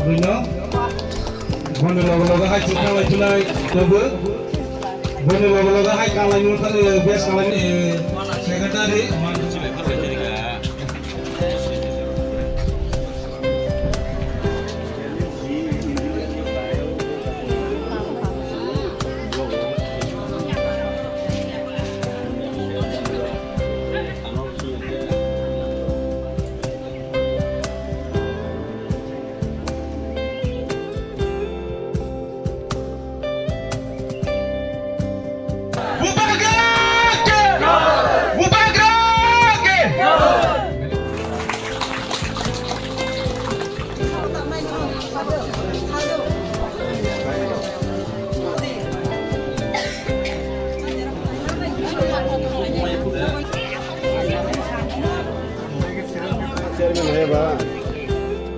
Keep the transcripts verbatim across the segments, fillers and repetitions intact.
Boni logo logo hai chwng khalai chulai togo. Boni logo logo hai kalai nung thani best kalai ni secretary. Bubagra ke! Bubagra ke!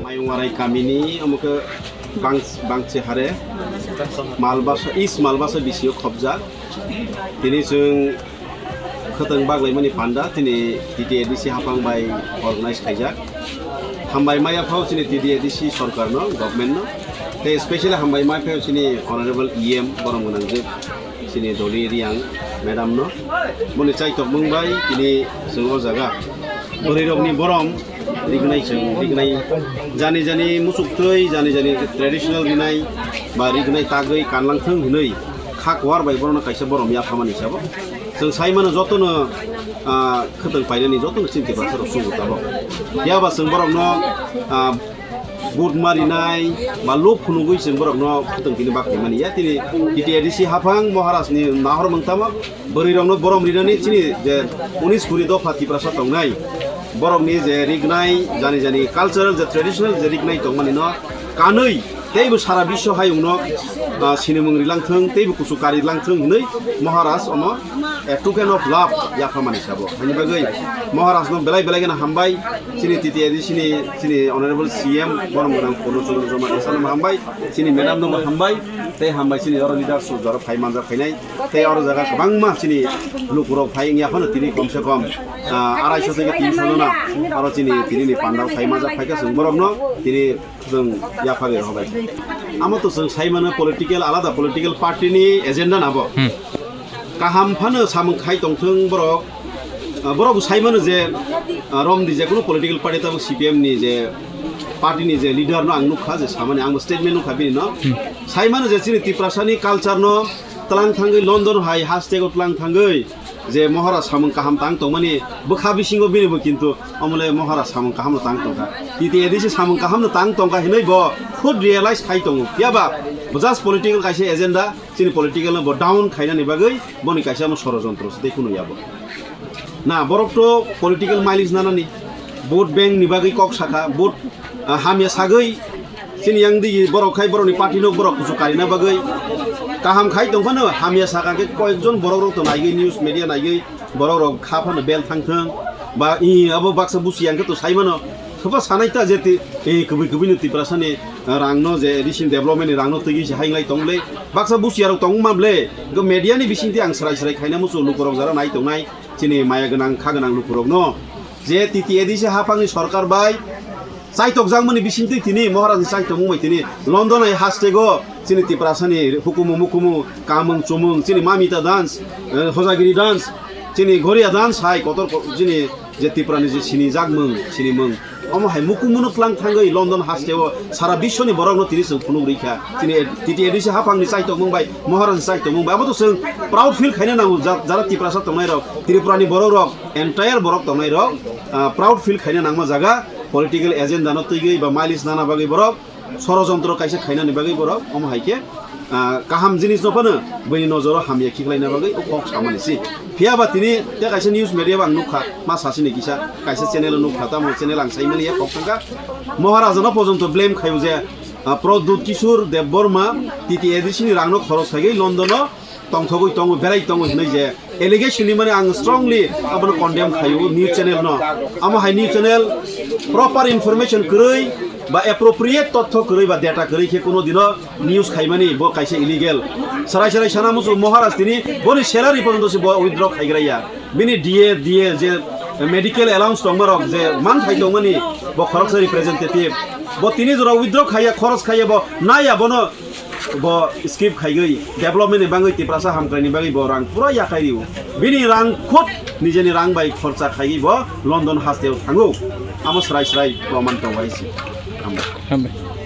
Mayung Warai kamini omo khe Bang-, Bangchi Hare, Malbasa, East Malbasa B C O khobjak. Tini chwng khwtwng baglaimani panda tini T T A D C haphang bai organize khaijak. Hambai maya phao chini T T A D C sorkarno, governmentno. Tei specially hambai mai phao chini Honorable E M borom gwnang je chini Dolly Riang madamno. Boni chaitok mung bai tini chwng o jaga bwrwirokni borom rignai chwng rignai jani jani musuk twi jani jani traditional rinai ba rignai tagwi kanlang thung hinwi kha kuar bai borokno kaisa borom yaphamani sabo. Chwng sai mano jotono, ah, khwtwng painani jotono chini Tiprasa rok sugo tabok. Phiya ba chwng borokno, ah, vote ma rinai ba lob phunugwi chwng borokno khwtwng tini bakti mani ya tini T T A D C haphang Maharaj ni nahor mung tamo bwrwi rokno borom rinani chini je unis kuri dopha Tiprasa tongnai borokni je rignai jani jani cultural je traditional je rignai tongmani no kanwi teibo sara biswa hayungno, ah, sinimung rilangthwng, teibo kusu kari langthwng hinwi Maharaj ono a token of love yaphamani sabo. Haini bagwi Maharajno belai belai gana hambai, chini T T A D C ni, chini Honorable C M borom gwnang Purno Chandra Joma Desano hambai, chini madam no hambai, tei hambai chini oro leaders jora phai manjak phainai, tei oro jaga kwbangma chini lukurok phai wngya phano tini komse kom, ah, arai so theke tin so jona oro chini tini ni pandao phai manjak phaikha chwng borokno tini Chwng yaphagwi rohorbai. Amo to chwng sai mano political, alada political party ni agenda nabo. Hmm. Kaham phano samung khai tongthwng borok, ah, borok bo sai mano je, ah, romdi je kuno political party tabuk C P M ni je party ni je leader no ang nukha je samani ang bo statement nukha bini no. Hmm. Sai mano je chini Tiprasa ni culture no tlang thangwi London hai haste go tlang thangwi je Maharaj samung kaham tang tongmani bwkha bisingo bini bo kintu omole Maharaj samung kaham no tang tongkha. T T A D C samung kaham no tang tongkha hinwi bo khud realize khai tongo. Phiya ba bo just political kaisa agenda, chini political no bo down khainani bagwi boni kaisa mo sorojontro se tei kunu yabo. Na borok to political mileage nanani, vote bank ni bagwi kok sakha, vote, ah, hamya sagwi chini yang di borok khai borokni party no borok kuchuk karina bagwi kaham khai tongphano hamya sakha khe koyekjon borok rok to naigwi news media naigwi borok rok kha phano bel thangthwng ba i abo baksa busi yang khe to sai mano. Thoba sanai ta je ti, eh, kubui kubui no Tiprasa ni, ah, rang no je recent development ni rang no twi se hainglai tong le. Baksa busi arok tong ma ble. Go media ni bising ti ang srai srai khaina musu lukurok jara nai tongnai. Chini maya gwnang, kha gwnang lukurok no. Je T T A D C haphang ni sorkar bai chaitok jakmani bising twi tini Maharaj ni chaitok mung bai tini London hai haste go chini Tiprasa ni hukumu mukumu kamung chumung chini Mamita dance, eh, Hojagiri dance, chini Goria dance hai kotor ko-, chini je Tiprani je sini jakmung, sini mung. Omo hai mukumu no tlang thangwi London haste o sara biswni borok no tini chwng phunuk rikha. Chini T T A D C haphang ni chaitok mung bai, Maharaj ni chaitok mung bai. Abo to chwng proud feel khaina nango ja-, jara Tiprasa tongnai rok, Tripura ni borok rok, entire borok tongnai rok, ah, proud feel khaina nangma jaga political agenda no twigwi ba mileage nana bagwi borok sorojontro kaisa khainani bagwi borok omo hai khe, ah, kaham jinis no phano bini nojoro hamya khiklaina bagwi o kok samani si. Phiya ba tini tei kaisa news media bo ang nukha, ma sasini kisa kaisa channel o nukha, tamo channel ang saimani ya kok thangkha. Maharaja no pojonto blame khaio je, ah, Pradyut Kishore Debbarma T T A D C ni rang no khorok sagwi London o tongthogwi tongo, berai tongo hinwi je allegation ni mani ang strongly abono condemn khaio news channel no. Amo hai news channel proper information kwrwi ba appropriate totho kwrwi ba data kwrwi khe kuno dino news khaimani bo kaisa illegal. Sarai sarai sana musu Maharaj tini boni salary porjonto se bo withdraw khaigraya. Bini D A, D A je Medical allowance tongmarok je man thai tongmani bo khoroksa representative, bo tini jora withdraw khaiya, khoros khaiya, bo naiya bono, bo skip khaigwi development ni bagwi, Tiprasa hamkraini bagwi bo rang pura yakai rio. Bini rang khud nijeni rang bai khorcha khaigwi bo London hasteo thango. Amo srai srai proman tongwai si. Hambai. Hambai.